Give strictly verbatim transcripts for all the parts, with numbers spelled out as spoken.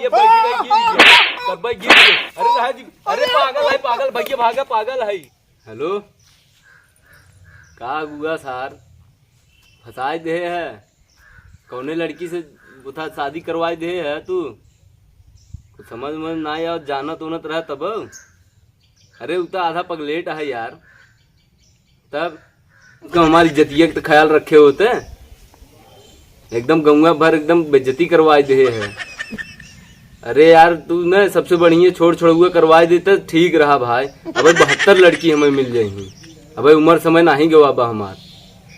ए, बैठी, बैठी, गिर गया। तब भाई गिर गया। अरे, रहा जी, अरे, पागल है, पागल, भैया भागा, पागल है। हेलो, का हुआ सार? फंसाए दे है? कौने लड़की से बुथा शादी करवाए दे है तू? कुछ समझ में ना आया, जानत उनत रहा तब। अरे, उ तो आधा पगलेट है यार। तब तो हमारी इज्जतिया के तो ख्याल रखे होते, एकदम गौवा भर एकदम बेइज्जती करवाए दे है। अरे यार, तू न सबसे बढ़िया छोड़ छोड़ुआ करवाए देते, ठीक रहा भाई। अबे बहत्तर लड़की हमें मिल जाई, अबे उम्र समय नाही गवा बा हमार,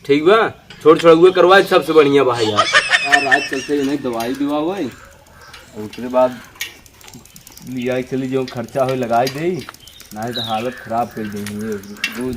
ठीक बा? छोड़ छोड़ुआ करवाए सबसे बढ़िया बा यार। यार, आज चलते इन्हें दवाई दिवा हुआ, और उसके बाद लिया के चली, जो खर्चा होए लगाई दे, नाही तो हालत खराब कर देही ये रोज।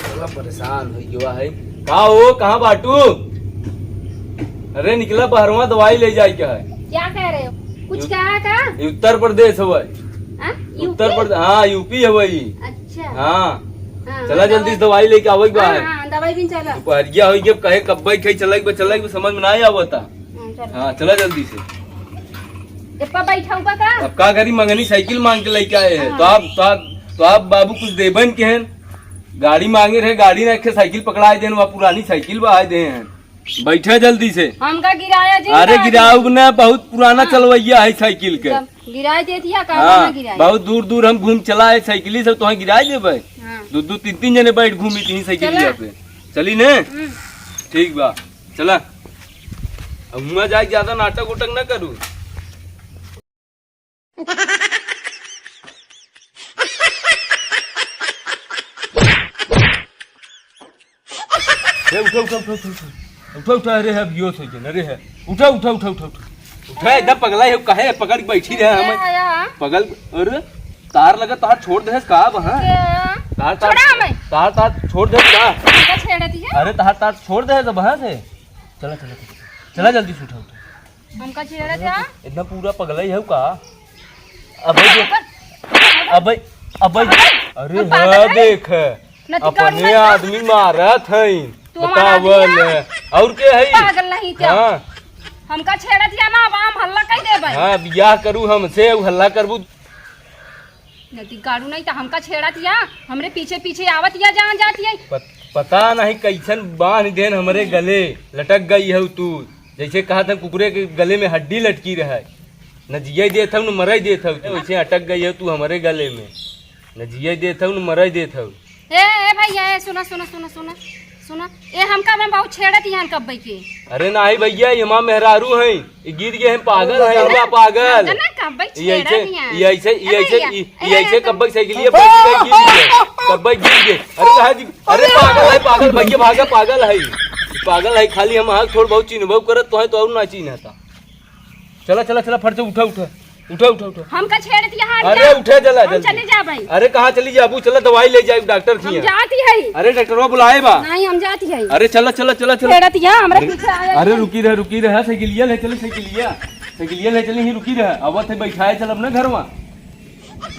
बड़ा परेशान हो गया है। का हो, कहाँ बाटू? अरे निकला बहरवा, दवाई ले जाए के है। क्या कह रहे हो? कुछ यू-, कहा का? ये उत्तर प्रदेश हवे। हाँ? उत्तर यूपी? प्रदेश, हाँ, यूपी हवे ई। अच्छा। हाँ। हाँ, चला हाँ, जल्दी से दवाई। दवाई लेके आवे के बा। हाँ, हाँ, दवाई भी चला। दुपहरिया होई के कहे कब्बे खाई चला के बा, चला के बा, समझ में ना आवता। हाँ, चलो। हाँ, चला जल्दी से। एप्पा बैठा हुआ का? अब का करी, मंगनी साइकिल मांग के लेके आए हैं। हाँ। तो आप, तो आप, तो आप बाबू कुछ देबन के हैं? गाड़ी मांगे रहे, गाड़ी ना रखे, साइकिल पकड़ाए देन, वह पुरानी साइकिल बहाए दे हैं। बैठा जल्दी से। हमका गिराया जी, अरे गिराया। गिराउब ना, बहुत पुराना हाँ। चलवैया है साइकिल के। जब गिराए देती है, का हाँ, ना गिराए? बहुत दूर दूर हम घूम चला है साइकिल से, तोहे गिराए देबे। हाँ। दो दो तीन तीन जने बैठ घूमी थी साइकिल चला। पे। चली ने? हम्म। ठीक बा। चला। अब हुआं जाके ज्यादा नाटक उटक ना करू। ए, उठा, उठा, उठा। उठा, उठा, अरे है, बेहोश हो गया, अरे है। उठा, उठा, उठा, उठा, उठा। उठा, एकदम पगला है, काहे पकड़ के बैठी रहे हमें? क्या आया? पगल, अरे, तार लगा, तार छोड़ दे, का अब, हाँ? क्या? तार, तार, छोड़ा हमें। तार, तार छोड़ दे, का? हमका छेड़ती है? अरे, तार, तार छोड़ दे, जब, हाँ से। चला, चला, चला। चला, जल्दी से उठा, उठा। हमका छेड़त है? इतना पूरा पगला ही है का? अबे देख, अबे, अबे, अबे, अरे हम पागल हाँ है? देख, नती अपने करना है। आदमी मारत है, तू हमारा बतावल आदमी है? है। और के है? पागल नहीं क्या? हाँ। हमका छेड़त है ना, अब हम हल्ला कह देबे। हाँ, बियाह करू हमसे, उ हल्ला करबू। नती गाड़ू नहीं तो हमका छेड़त या, हमरे पीछे पीछे आवत या, जहाँ जात या। पत-, पता नहीं कैसन बांध देन हमरे गले, लटक गई है तू। जैसे कहा था कुकुरे के गले में हड्डी लटकी रहे, न जिये देत हऊ, न मरे देत हऊ, वैसे अटक गई है तू हमरे गले में, न जिये देत हऊ, न मरे देत हऊ। ए, ए भैया, ए, सुना, सुना, सुना, सुना, सुना। ए, हमका में बहुत छेड़त इहन कब्बे के। अरे नाही भैया, ये हमार मेहरारू हैं, ये गिर गए हैं, पागल हैं, बा पागल। हमका ना कब्बे ये ऐसे, छेड़त इहन। ये ऐसे, ये अरे ऐसे, भैया, ये, ए, ये ऐसे ए, कब्बे साइकिल ये बैठ गए, गिर गए, कब्बे गिर गए। अरे रहा जी, अरे पागल है, पागल भैया, भागा, पागल है, पागल है। खाली हम हाथ थोड़ बहुत चिन्हबो करत तो है, तो और ना चिन्हता। चला, चला, चला, फट से उठा, उठा, उठा, उठा, उठा। हमका छेड़ दिया, हार अरे गया। उठे, चला हम जल्दी। चले जा भाई। अरे कहाँ चली जाबू? चला दवाई ले जाए डॉक्टर हम की यहाँ। जाती है। अरे डॉक्टरवा बुलाए बा। नहीं, हम जाती है। अरे चला, चला, चला, चला। छेड़त या, हमरा अरे, पीछे आया अरे है। रुकी रह, रुकी रह, साइकिलिया ले चले, साइकिलिया, साइकिलिया ले चले ही, रुकी रह। अब थे बैठाए चलब ना घरवा।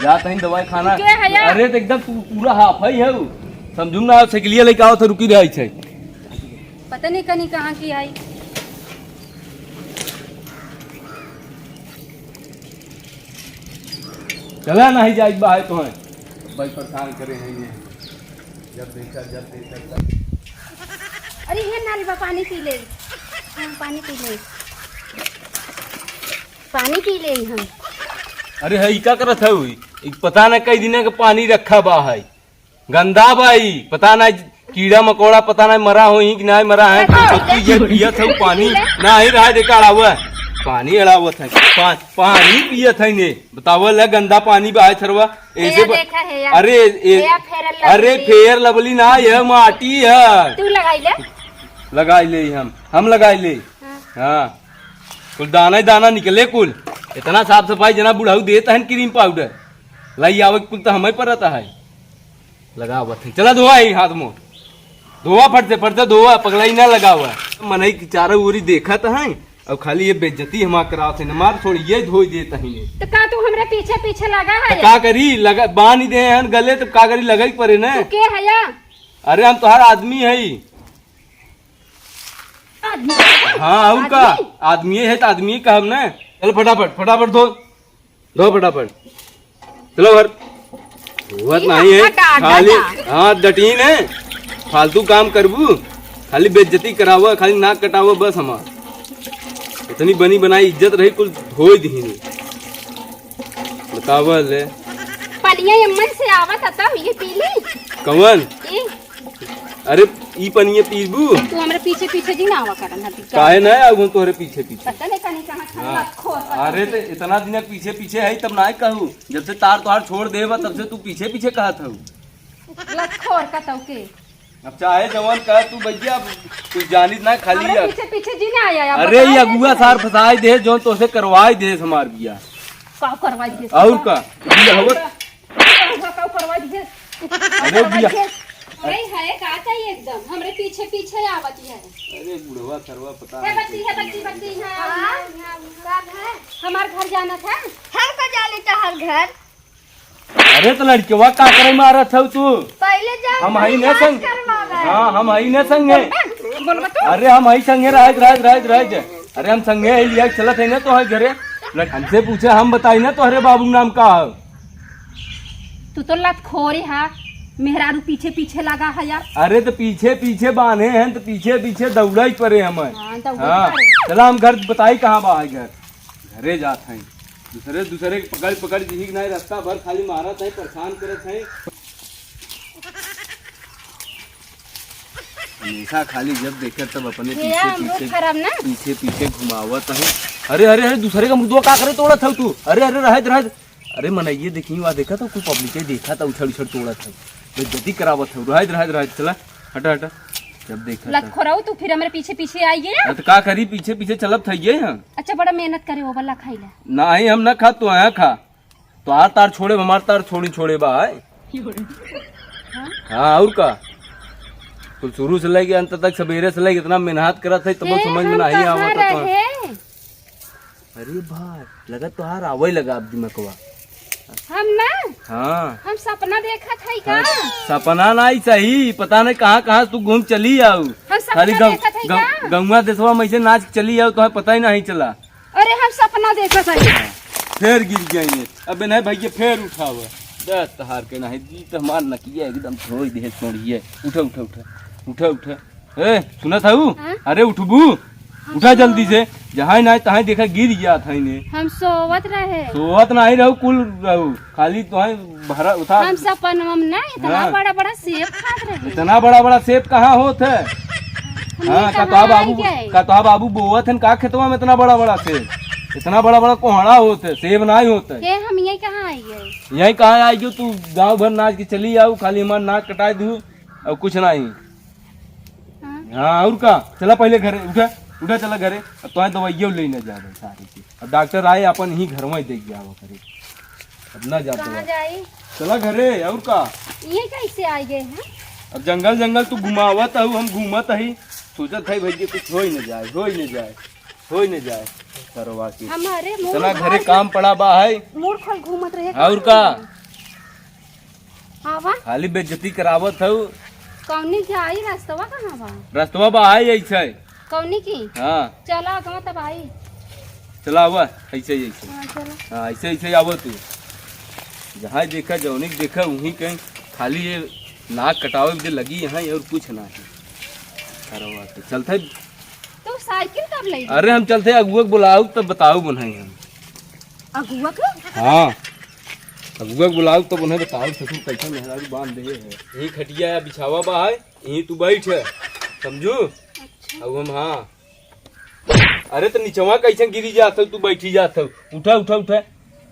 जा तहीं दवाई खाना। के है या? अरे तो एकदम तू पूरा हाफ है, है उ। समझू ना, साइकिलिया लेके आओ तो रुकी रह छै। पता नहीं कनी कहाँ की आई। चला नहीं जाए बाहर तो है। भाई परेशान करे हैं ये। जब देखा, जब देखा, तब। अरे ये नाली बा, पानी पी ले। हाँ, पानी पी ले। पानी पी ले हम। अरे है, ई का करत है? ई पता ना कई दिना के पानी रखा बा है। गंदा बा ई, पता ना कीड़ा मकोड़ा पता ना मरा होई कि ना मरा है। तो तू ये पियत है पानी, ना ही रहा देखा अड़ावा। पानी अड़ावत है। पा-, पानी पियत है ने। बतावल है गंदा पानी बा है थरवा। ऐसे ब-, देखा है यार। अरे, ए-, अरे फेयर लवली ना, यह माटी है। तू लगाई ले। लगाई ले हम, हम लगाई ले। हाँ। हाँ। कुल दाना ही दाना निकले कुल। इतना साफ सफाई जना बुढ़ऊ देत हन क्रीम पाउडर। लाई आवे कुल तो हमें परत है। लगावत है। चला धोआ है हाथ मुंह। धोआ फट से, फट से धोआ, पगलाई ना लगावा। मनई की चारों ओरी देखत है। अब खाली ये बेइज्जती हमार करावत है। न मार छोड़, ये धोई देत है ने। तो का तू हमरे पीछे पीछे लगा है? तो का करी, लगा, बांध दे हन गले, तो का करी, लगे के परे ना। तू के है या? अरे हम तोहार आदमी है। हाँ, और का? आदमी? आदमी है तो आदमी कहब ना। चल फटाफट, फटाफट धो, धो फटाफट। चलो घर। हुआ ये नहीं है, हटा, हटा, खाली हटा। हाँ, डटीन है, फालतू काम करबू, खाली बेइज्जती करावा, खाली नाक कटावा, बस हमार इतनी बनी बनाई इज्जत रही, कुल धोई दीनी। बतावा ले। पनिया यमन से आवत है, तब ये पी ली। कवन? ये। अरे, ई पनिया पीबू? तू हमरे पीछे पीछे जी ना आवा करन हती। काहे ना आऊ हम तोहरे पीछे पीछे? पता नहीं कहीं कहाँ हाँ। खो सकत अरे, है। ते इतना दिन पीछे पीछे है, तब ना कहू। जब से तार तोहार छोड़ देबा, तब से तू पीछे पीछे कहत हऊ। लतखोर कतौ के। अब चाहे जवान कह तू भैया, अब कुछ जानित ना, खाली हमरे अब पीछे पीछे जी ना आया, अब अरे, ये बताइए अगुआ कैसे? सार फंसाई दे, जौन तोसे करवाई दे हमार बिया। का करवाई दे? और का? बिया हवत? का करवाई दे? अरे, बिया। अरे, है का चाहिए एकदम? हमरे पीछे पीछे आवत है। अरे, बुढ़वा सरवा पता है नहीं बच्ची, है कैसे बच्ची, बच्ची, है। हाँ, का है? हमार घर जाना था। हम का जाने चाहल घर? अरे, तो लड़कवा का करे मारत हऊ तू? पहले जा हम हई ना संग। हाँ, हम हई ना संगे। बोलबा तू? अरे, हम हई संगे, रहत, रहत, रहत, रहत। अरे, हम संगे ही लिया के चलत है ना तो है घरे। लड़-, हमसे पूछे, हम बताई ना तोहरे बाबू नाम का है। तू तो लतखोरे हा, मेहरारू पीछे पीछे लगा है यार। अरे, तो पीछे पीछे बांधे हैं, तो पीछे पीछे दौड़ा ही पड़े हमें। हाँ, दौड़ा ही हाँ, पड़े। चला हम घर बताई कहाँ बा है घर। घरे जात हैं। दूसरे, दूसरे के पकड़, पकड़ के ही नहीं, रास्ता भर खाली मारत है, परेशान करत है। हमेशा खाली जब देखे तब अपने ये पीछे, अमरूद पीछे, खराब ना? पीछे, पीछे घुमावत है। अरे, अरे, अरे, दूसरे का अमरूदवा का करे तोड़त हऊ तू? अरे, अरे, रहत, रहत। अरे, मनइये देखी, वहाँ देखा तो कुल पब्लिक देखा था, उछड़, उछड़ तोड़त है। बेइज्जती करावत है, रहत, रहत, रहत, चला, हटा, हटा। जब देखा था। लतखोराऊ, तू फिर हमरे पीछे, पीछे आई गया? हाँ, तो का करी, पीछे, पीछे चलब था ये हम। अच्छा, बड़ा मेहनत करे, वो वाला खाई ला। नाही, हम ना खा, तू आया खा। तोहार तार छोड़े, हमार तार छोड़ी छोड़े बा, आय। हाँ? हाँ, और का? कुल शुरू से लेके अंत तक, सबेरे से लेके इतना मेहनत करत है, तब हे, समझ में हम नहीं कहाँ आवत है तो। रहे? अरे भाई, लगा तोहार आवै लगा अब दिमकवा। हम ना? हाँ। हम सपना देखत है का? हाँ, सपना नहीं सही, पता नहीं कहाँ, कहाँ तू घूम चली आऊ। हम सपना खाली गौ-, देखत है गौ-, का? गौवा देशवा में से नाच के चली आऊ, तोहे पता ही नहीं चला। अरे, हम सपना देखत हई। हाँ, फेर गिर गई है। अबे नहीं भैया, फेर उठाव। दस तहार के नहीं, दी तो हमार नकिया एकदम धोई दे छोड़िए। उठा, उठा, उठा। उठा, उठा। ए, सुनत हऊ? हाँ? अरे, उठबू? हम उठा जल्दी सोवत से। जहाँ नहीं, तहाँ देखा गिर गया था इन्हें। हम सोवत रहे। सोवत नहीं रहू, कुल रहू। खाली तोहे भरा उठा। हम सपनवा में ना इतना हाँ। बड़ा बड़ा सेब खात रहे। इतना बड़ा बड़ा सेब कहाँ होत है? हमने हाँ, का कहाँ तोहा बाबू, आई गए? का तोहा बाबू बोवत हन का खेतवा में इतना बड़ा बड़ा सेब? इतना बड़ा बड़ा कोहड़ा होत है, सेब नहीं होत है। के हम यही कहाँ आई गए? यही कहाँ आई गयो? तू गाँव भर नाच के चली आऊ, खाली हमार नाक कटाई दू और कुछ नहीं। हाँ। हाँ, और का? चला पहले घरे, उठा, उठा, चला घरे। अब तोहे दवाइयो लेने जाबे सारे के। अब डॉक्टर आए, अपन ही घर में देख जावा करे। अब ना जाते कहाँ हैं। जाई? चला घरे, और का? ये कैसे आ गए हैं? अब जंगल जंगल तू घुमावत हऊ, हम घूमत हई, सोचत हई भैया कुछ होई न जाए, होई न जाए, होई न जाए। सरवा के हमारे मुंह इतना घरे काम पड़ा बा है। मूड़ खोल घूमत रहे। और का? हाँ, वाह। खाली बेइज्जती करावत हऊ। कौनी के आई, रस्तवा कहाँ बा? रस्तवा बा आई ऐसे। कौनी की? हाँ। चला, गाँव तब आई। चला, आवा, ऐसे ही, ऐसे। हाँ, चला। हाँ, ऐसे, ऐसे आवा तू। जहाँ देखा, जौनी के देखा, वहीं कहीं खाली ये नाक कटावे के लगी यहाँ, और कुछ ना है। अरे वाह, तो चलते। तू साइकिल कब ले? अरे, हम चलते, अगुआ के बुलाऊ, तब बताऊ बनाई हम। अगुआ के? हाँ। अगुआ के बुलाऊ तब उन्हें बताओ, ससुर कैसे मेहरारू बांध दे है। यही खटिया है, बिछावा बा है, यही तू बैठ है, समझू? अच्छा। अब हम, हाँ। अरे तो निचवा कैसे गिरी जात हो, तू बैठी जात हो। उठा, उठा, उठा।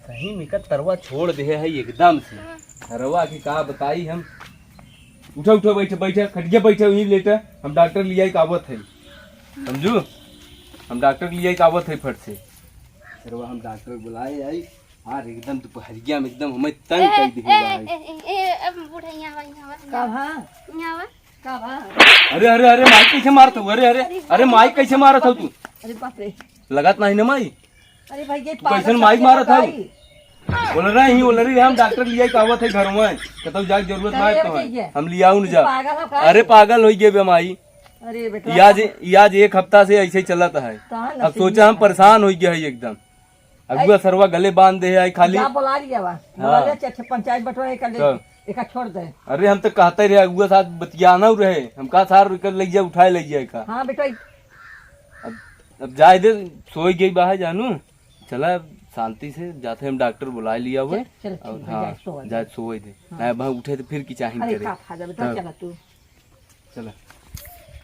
कहीं में का तरवा छोड़ दे है एकदम से। हाँ। तरवा के का बताई हम। उठा, उठा, बैठे, बैठे, खटिया बैठे, वहीं लेटे। हम डॉक्टर लिया के आवत है, समझू? हम डॉक्टर लिया के आवत है फट से। तरवा हम डॉक्टर बुलाए आई। यार, एकदम दोपहरिया में एकदम हमें तंग ए, कर दिए ए, बा। ए, ए, ए, ए, अब बुढ़ा यहाँ आवा, यहाँ आवा, यहाँ आवा। कब हाँ? यहाँ आवा। कब हाँ? अरे, अरे, अरे, माइक कैसे मारत हो? अरे, अरे, अरे, अरे, माइक कैसे मारत हो तू? अरे बाप रे। लगत नहीं ना माई? अरे भाई, ये तू पागल कैसन माइक समझे मारत का हो? भाई? बोल रहे ही, बोल रही हम डॉक्टर लिया के आवत है घर में। कतौ जाए के जरूरत ना है तो है। हम लियाऊ न जा। पागल हो का? अरे पागल हो गए बे माई। अरे बेटा, ये आज, ये आज एक हफ्ता से ऐसे ही चलत है। कहाँ अब नसीब सोचा हम है। परेशान होइ गया है एकदम। अगुआ सरवा गले बांध दे है खाली। जा बुला लिया बा। हाँ। बुला ले, चाहे पंचायत बंटवारा कर ले, कब? एका छोड़ दे। अरे हम तो कहते रहे अगुआ साथ बतियाना रहे, हम कहा सार एकर ले जा, उठाए ले जाए का। हाँ बेटा। अब, अब जाए दे, सोई गई बाहर जानू। चला शांति से जाते हम डॉक्टर बुला लिया हुआ। चल, चल, ठीक और है, हाँ, जाए सोए दे। जाए सोए दे। हाँ। नहीं, अब उठे तो फिर की चाहेंगे अरे करे। का खा जा बेटा, हाँ। चला तू। चला।